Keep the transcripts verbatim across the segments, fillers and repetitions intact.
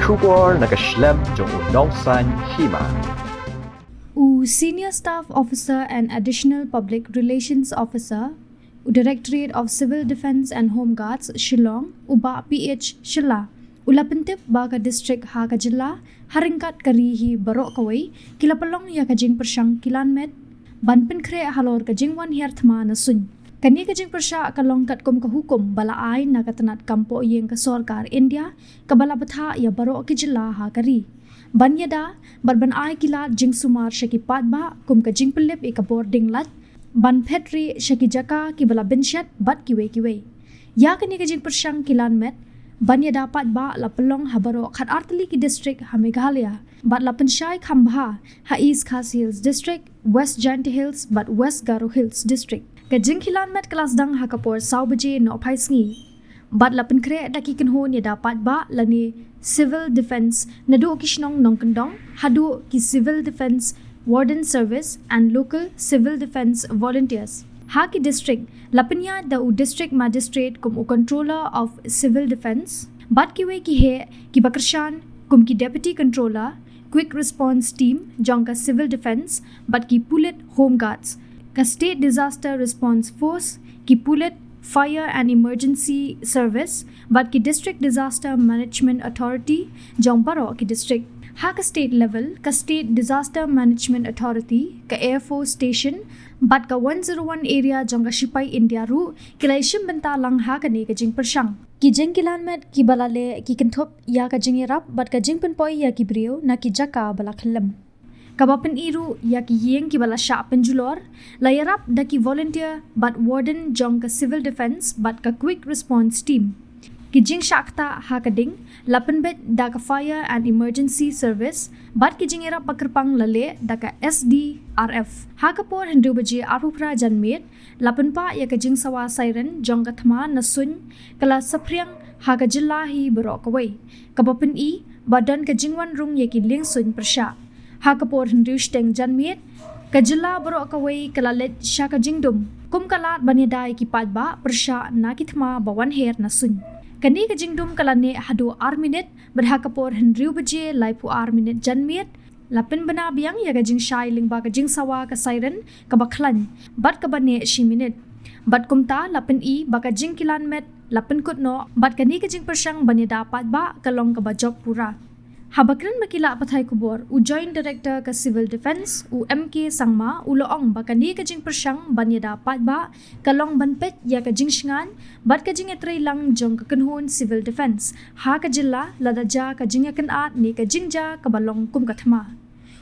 Khubor na ka shlem jong u Nongsaiñ Hima. U Senior Staff Officer and Additional Public Relations Officer, u Directorate of Civil Defence and Home Guards, Shillong, u Bah P H Shylla, u la pyntip ba ka district ha ka jylla, ha ryngkat ka ri hi baroh kawei, ki la pynlong ïa ka jingpyrshang kilan met ban pynkhreh halor ka jingwan hiar thma na suiñ. Kane ka jingpyrshah ka long katkum ka hukum ba la ai na ka tnat kam pohïing ka sorkar India, kaba la bthah ïa baroh ki jylla ha ka ri ban ïada bad ban ai ki lad jingsumar sha ki paidbah, kum ka jingpynlip ïa ka bording light, ban phet rieh sha ki jaka kiba la bynshet bad kiwei kiwei. Ïa kane ka jingpyrshang kilan met ban ïada paidbah la pynlong ha baroh khatar tylli ki district ha Meghalaya, bad la pynshai kham bha ha East Khasi Hills District, West Jaintia Hills bad West Garo Hills District. Ka jingkilan met ka la sdang ha ka por saw baje nohphai sngi bad la pynkhreh da ki kynhun ïada paidbah lane civil defence naduh ki shnong nongkyndong haduh ki civil defence warden service and local civil defence volunteers. Ha ki district, la pynïaid da u District Magistrate kum u Controller of Civil Defence bad kiwei ki heh kiba kyrshan kum ki Deputy Controller, Quick Response Team jong ka Civil Defence bad ki pulit Home Guards, ka State Disaster Response Force, ki pulit Fire and Emergency Service bad ki District Disaster Management Authority jong baroh ki district. Ha ka state level, ka State Disaster Management Authority, ka Air Force Station bad ka one zero one area jong ka shipai India ruh ki la ïashim bynta lang ha kane ka jingpyrshang. Ki jingkilan met kiba la leh ki kynthup ïa ka jingïarap bad ka jingpynpoi ïa ki briew na ki jaka ba la khyllem. Kaba pyni ruh ïa ki ïing kiba la shah pynjulor, la ïarap da ki volunteer bad warden jong ka Civil Defence bad ka Quick Response Team. Ki jingshah ktah ha ka ding la pynbeit da ka Fire and Emergency Service bad ki jingïarap ba kyrpang la leh da ka S D R F. Ha ka por hynriew baje arphew phra janmiet, la pynpah ïa ka jingsawa siren jong ka thma na suiñ ka la saphriang ha ka jylla hi baroh kawei, kaba pyni ba don ka jingwan rung ïa ki lieng suiñ pyrshah. Ha ka por hynriew shiteng janmiet, ka jylla baroh kawei ka la leit sha ka jingdum kum ka lad ban ïada ïa ki paidbah pyrshah na ki thma ba wan hiar na suiñ. Kane ka jingdum ka la neh haduh ar minit, bad ha ka por hynriew baje laiphew ar minit janmiet, la pynbna biang ïa ka jingshai lyngba ka jingsawa ka siren kaba khlaiñ bad kaba neh shi minit. Bad kumta la pyni ba ka jingkilan met la pynkut noh bad kane ka jingpyrshang ban ïada paidbah ka long kaba jop pura. Haba kren bad ki lad pathai khubor, u Joint Director ka Civil Defence, u M K Sangma, u la ong ba kane ka jingpyrshang ban ïada paidbah ka long ban peit ïa ka jingshngaiñ bad ka jingïatreilang jong ka kynhun Civil Defence ha ka jylla lada jia ka jingïakynad ne ka jingjia kaba long kum ka thma.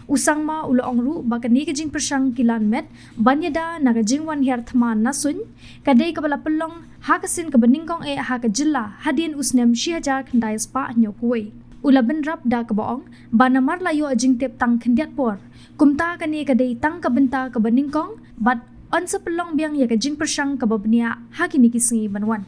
U Sangma u la ong ruh ba kane ka jingpyrshang kilan met ban ïada na ka jingwan hiar thma na suiñ ka dei kaba la pynlong ha ka sien kaba nyngkong eh ha ka jylla hadien u snem shi hajar khyndai spah hynñiewphew wei. U la bynrap da kaba ong ba namar la ïoh jingtip tang khyndiat por, kumta kane ka dei tang ka bynta kaba nyngkong bad yn sa pynlong biang ïa ka jingpyrshang kaba bniah ha kine ki sngi ban wan.